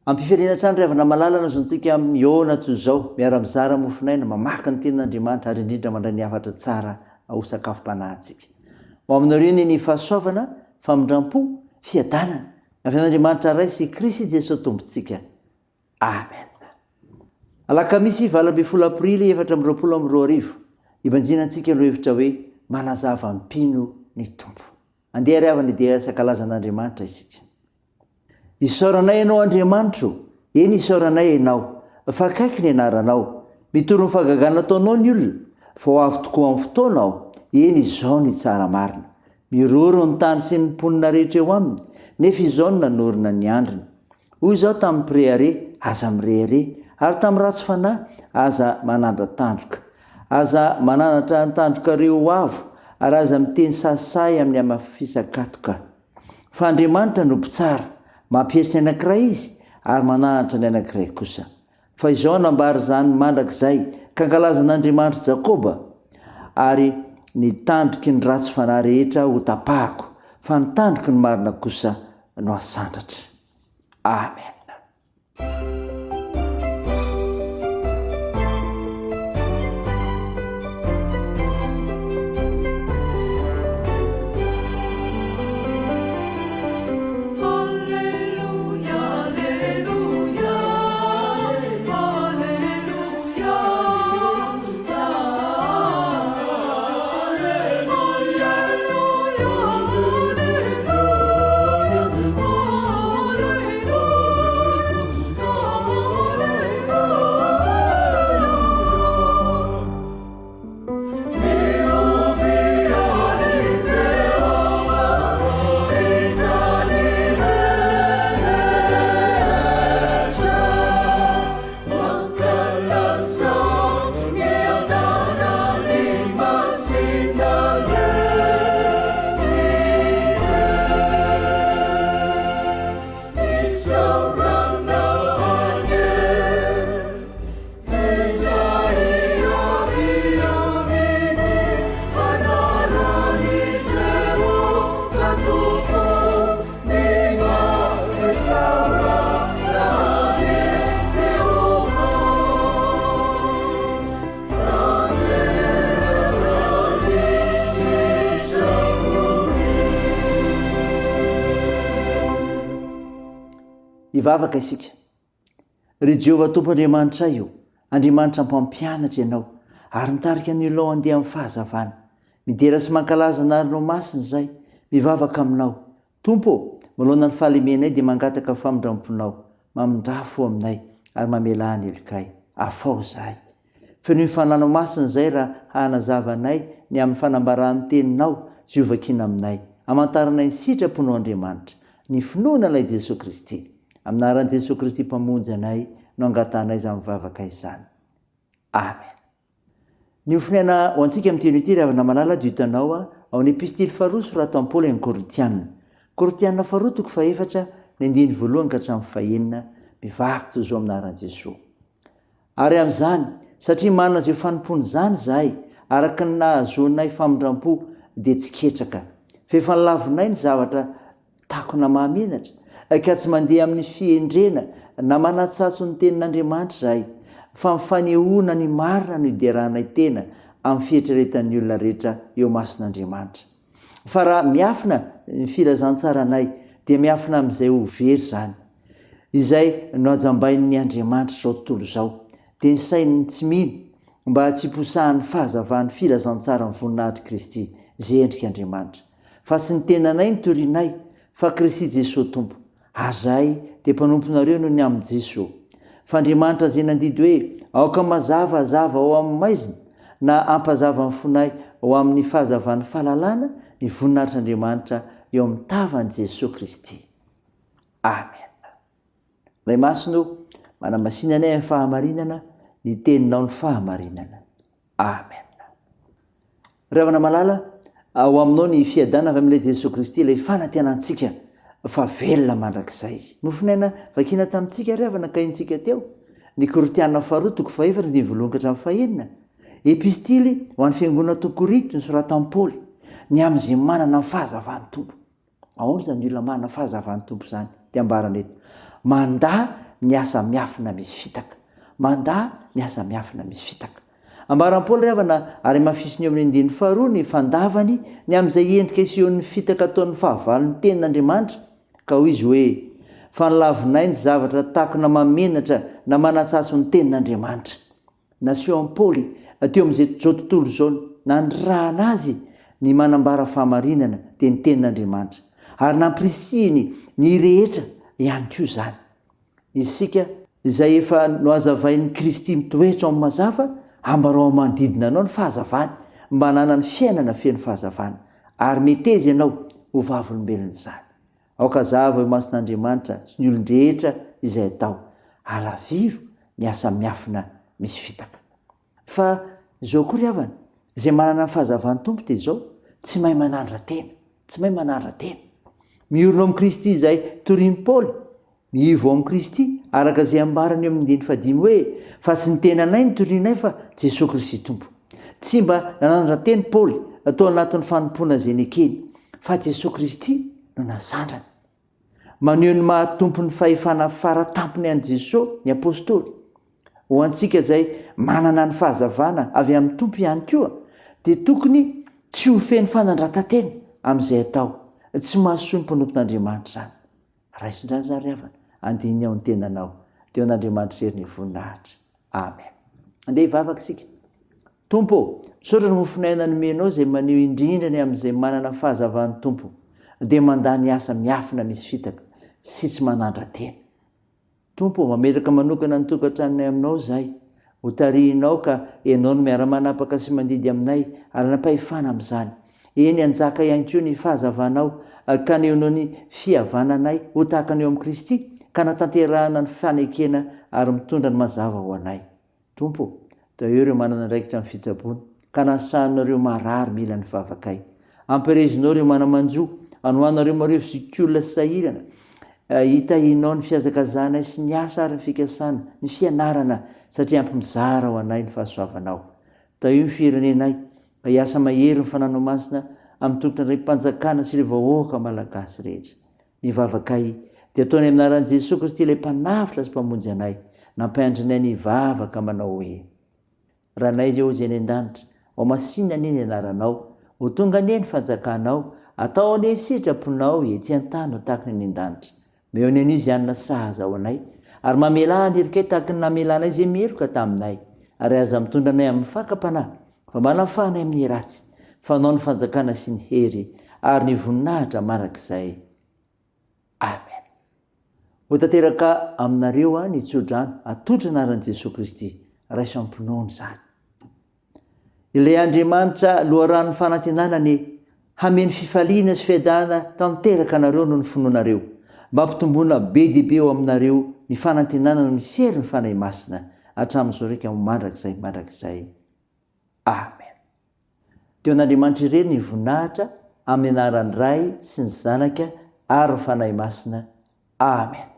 Ampifaliana hatrany ry havana malala no azontsika mihaona toy izao, miara-mizara mofon'aina, mamaky ny tenin'Andriamanitra ary indrindra mandray ny hafatra tsara ho sakafom-panahintsika. Ho aminareo anie ny fahasoavana, famindram-po, fiadanana, avy amin'Andriamanitra Ray sy Kristy Jesoa Tompontsika. Amen. Alakamisy 18 Aprily 2024, ibanjinantsika lohevitra hoe Manazava mpino ny Tompo. Andeha ry havana dia sankalaza an'Andriamanitra isika. Isaoranay Ianao Andriamanitro, eny isaoranay Ianao, fa akaiky ny anaranao. Mitory ny fahagagana ataonao ny olona, fa ho avy tokoa amin'ny fotoana aho, eny izao ny tsara marina. Miroro ny tany sy ny mponina rehetra eo aminy, nefa izao no nanorina ny andriny. Hoy izaho tamin'ny mpirehareha, Aza mirehareha, ary tamin'ny ratsy fanahy, Aza manandra-tandroka. Aza mananatra ny tandrokareo ho avo, ary aza miteny sahisahy amin'ny hamafisan-katoka. Fa Andriamanitra no mpitsara, mampietry ny anankiray Izy, ary mananatra ny anankiray kosa. Fa izao nambara izany mandrakizay, ka ankalaza an'Andriamanitr'i Jakoba, ary ny tandroky ny ratsy fanahy rehetra hotapahako, fa ny tandroky ny marina kosa no hasandratra. Amen. Hivavaka isika. Ry Jehovah Tompo Andriamanitray ô, Andriamanitra mpampianatra Ianao, ary nitarika ny olonao handeha amin'ny fahazavana. Midera sy mankalaza anarinao masina izahay, mivavaka Aminao. Tompo ô, manoloana ny fahalemenay dia mangataka famindramponao, mamindrà fo aminay ary mamelà ny helokay. Afaho izahay. Fenoy fananao masina izay raha hanazava anay ny amin'ny fanambaran'ny Teninao izay hovakiana aminay. Hamantaranay ny sitraponao Andriamanitra, ny finoana ilay Jesoa Kristy. Amin'ny anaran'i Jesoa Kristy Mpamonjy anay no angatahanay izany vavaka izany. Amen. Ny hofonaina ho antsika amin'ity anio ity ry havana malala dia hitanao ao amin'ny epistily faharoa soratan'i Paoly an'ny Korintiana. Korintiana faharoa toko fahefatra ny andininy voalohany ka hatramin'ny fahenina, mivaky toy izao amin'ny anaran'i Jesoa. Ary amin'izany, satria manana izay fanompoana izany izahay, araka ny nahazoanay famindram-po, dia tsy ketraka. Fa efa nolavinay ny zavatra takona mahamenatra, ka tsy mandeha amin'ny fihendrena na manatsatso ny tenin'Andriamanitra izahay, fa amin'ny fanehoana ny marina no ideranay tena amin'ny fieritreretan'ny olona rehetra eo imason'Andriamanitra. Fa raha miafina ny filazantsaranay, dia miafina amin'izay ho very izany. Izay nohajambain'ny Andriamanitr'izao tontolo izao, dia ny sain'ny tsy mino, mba tsy hiposahan'ny fahazavan'ny filazantsaran'ny voninahitr'i Kristy, izay endrik'Andriamanitra. Fa tsy ny tenanay no torianay, fa Kristy Jesoa Tompo, ary izahay dia mpanomponareo noho ny amin'i Jesoa. Fa Andriamanitra izay nandidy hoe, Aoka mazava hazava ao amin'ny maizina, na hampazava ny fonay ho amin'ny fahazavan'ny fahalalana ny voninahitr'Andriamanitra eo amin'ny tavan'i Jesoa Kristy. Amen. Ray Masina o, manamasina anay amin'ny fahamarinana, ny teninao ny fahamarinana. Amen. Ry havana malala, ao aminao ny fiadana avy amin'ilay Jesoa Kristy, ilay fanantenantsika fa velona mandrakizay. Mofonaina vakina tamintsika ry havana ka intsika teo, ny Korintiana faharoa toko fahefatra andininy voalohany ka hatramin'ny fahenina, Epistily ho an'ny fiangonana tao Korinto nosoratan'i Paoly, ny amin'izay manana ny fahazavan'ny Tompo. Ahoana izany olona manana fahazavan'ny Tompo izany? Dia ambarany eto. Mandà ny asa miafina misy fitaka. Mandà ny asa miafina misy fitaka. Ambaran'i Paoly ry havana ary hamafisiny eo amin'ny andininy faharoa ny fandavany ny amin'izay endrika isehoan'ny fitaka ataon'ny fahavalon'ny tenin'Andriamanitra, ka hoy izy hoe, Fa nolavinay ny zavatra takona mahamenatra na manatsaso ny tenin'Andriamanitra. Nasehon'i Paoly teo amin'izay izao tontolo izao nanirahana azy ny manambara fahamarinana, dia ny tenin'Andriamanitra, ary nampirisihiny ny rehetra ihany koa izany. Isika izay efa nohazavain'i Kristy mitoetra ao amin'ny mazava, ambarao amin'ny manodidina anao ny fahazavany mba hananany fiainana feno fahazavana, ary meteza ianao ho vavolombelon'izany. Aoka hazava eo imason'Andriamanitra sy ny olon-drehetra izay atao. Alaviro ny asa miafina misy fitaka. Fa izao koa ry havana, izay manana ny fahazavan'ny Tompo dia izao, tsy mahay manandra-tena, tsy mahay manandra-tena. Miorina ao amin'i Kristy izay torian'i Paoly, miivo ao amin'i Kristy, araka izay ambarany eo amin'ny andininy fahadimy hoe, Fa tsy ny tenanay no torianay fa Jesoa Kristy Tompo. Tsy mba nanandra-teny Paoly tao anatin'ny fanompoana izay nekeny, fa Jesoa Kristy no nasandrany. Maneho ny maha Tompon'ny fahefana fara tampony an'i Jesoa ny Apostoly. Ho antsika izay manana ny fahazavana avy amin'ny Tompo ihany koa dia tokony tsy ho feno fanandratan-tena amin'izay atao. Tsy mahasoa ny mpanompon'Andriamanitra izany. Raiso indray izany ry havana, andiniho ny tenanao. Dia ho an'Andriamanitra irery ny voninahitra. Amen. Andeha hivavaka isika. Tompo ô, misaotra ny mofon'aina nomenao izay maneho indrindra ny amin'izay manana fahazavan'ny Tompo dia mandà ny asa miafina misy fitaka sy tsy manandra-tena. Tompo ô, mametraka manokana ny tokantranonay aminao izahay. Ho tarihinao ka Ianao no miara-manapaka sy mandidy aminay ary hanam-pahefana amin'izany. Eny, hanjaka ihany koa ny fahazavanao ka hanehoanao ny fihavananay ho tahaka ny eo amin'i Kristy ka hanatanterahana ny fanekena ary mitondra ny mazava ho anay. Tompo ô, tahio ireo manana andraikitra amin'ny fitsaboana, ka anasahanao ireo marary mila ny vavakay. Ampirezinao ireo mana-manjo, anohanao ireo marefo zokiolona sy sahirana. Hitahianao ny fihazakazahanay sy ny asa ary ny fikasana, ny fianarana, satria ampy mizara ho anay ny fahasoavanao. Tahio ny firenenay, ka hiasa mahery ny Fananao Masina amin'ny tompon'andraiki-panjakana sy ireo vahoaka malagasy rehetra. Ny vavakay dia ataonay amin'ny anaran'i Jesoa Kristy ilay Mpanavotra sy Mpamonjy anay, nampiandrinay ny hivavaka manao hoe, Ranay izay Izay any an-danitra, ho masinina anie ny anaranao, ho tonga anie ny fanjakanao, atao anie ny sitraponao ety an-tany ho tahaka ny any an-danitra. Omeo ny anio izay hanina sahaza ho anay, ary mamelà ny helokay tahaka ny namelanay izay meloka taminay, ary aza mitondra anay amin'ny fakam-panahy, fa manafaha anay amin'ny ratsy, fa Anao ny fanjakana sy ny hery ary ny voninahitra mandrakizay. Amen. Ho tanteraka aminareo ny tsodrano atolotra anaran'i Jesoa Kristy. Raiso am-pinoana izany. Ilay Andriamanitra loharanon'ny fanantenana anie hameno fifaliana sy fiadanana tanteraka anareo noho ny finoanareo, mba hampitomboana be dia be ao aminareo ny fanantenana noho ny herin'ny Fanahy Masina, hatramin'izao raika ho mandrakizay mandrakizay. Amen. Teo an'Andriamanitra irery ny voninahitra amin'ny anaran'ny Ray sy ny Zanaka ary ny Fanahy Masina. Amen.